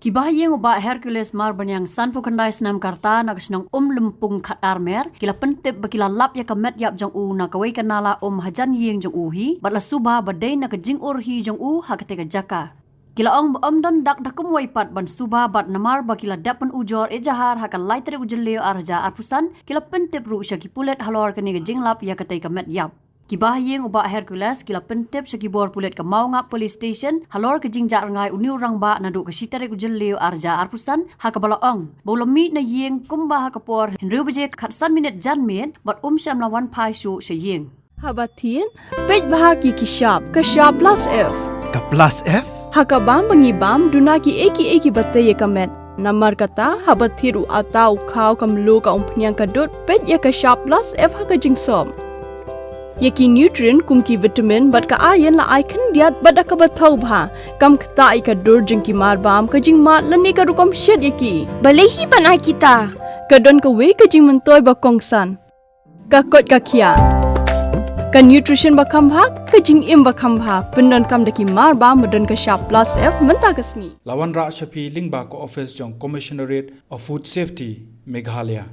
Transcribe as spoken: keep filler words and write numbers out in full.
Ki bahaïing u Bah Hercules Marbaniang, sanphew khyndai snem ka rta, na ka shnong Umlympung Khatarmer, ki la pyntip ba ki la lap ïa ka met ïap jong u na kawei ka nala um hajan ïing jong u hi, bad la suba ba dei na ka jingurhi jong u ha katei ka jaka. Ki la ong ba ym don dak da kumwei pat ban suba, bad namar ba ki la dep pynujor ejahar ha ka lai tarik u Jylliew ar hajar arphew san, ki la pyntip ruh sha ki pulit halor kane ka jinglap ïa katei ka met ïap. Ki bahaïing u Bah Hercules ki la pyntip sha ki bor pulit ka Mawngap Police Station halor ka jingjah rngai une u rangbah naduh ka shi tarik u Jylliew ar hajar arphew san, ha kaba la ong ba u la mih na ïing kumba ha ka por hynriew baje khatsan minit janmiet, bad um shym la wan phai shuh sha ïing. Haba thied, peit bha ki ki shap, ka shap plus F. Ka plus F? Ha ka bam ba ngi bam, duna kiei kiei kiba tei ïa ka met. Namar kata, haba thied u atta, u khaw, ka mluh, ka umphniang, ka dud, peit ïa ka shap plus F ha ka jingsop. Ïa ki nutrient kum ki vitamin bad ka iron la ai khyndiat bad da kaba thaw bha. Kam ktah ïa ka dur jong ki marbam, ka jingmad lane ka rukom shet ïa ki. Balei hi ban ai kita? Ka don kawei ka jingmyntoi ba kongsan. Ka koit ka khiah. Ka nutrition ba kham bha, ka jingim ba kham bha, pyndonkam da ki marbam ba don ka shap plus F mynta ka sngi. La wanrah sha phi lyngba ka office jong Commissionerate of Food Safety, Meghalaya.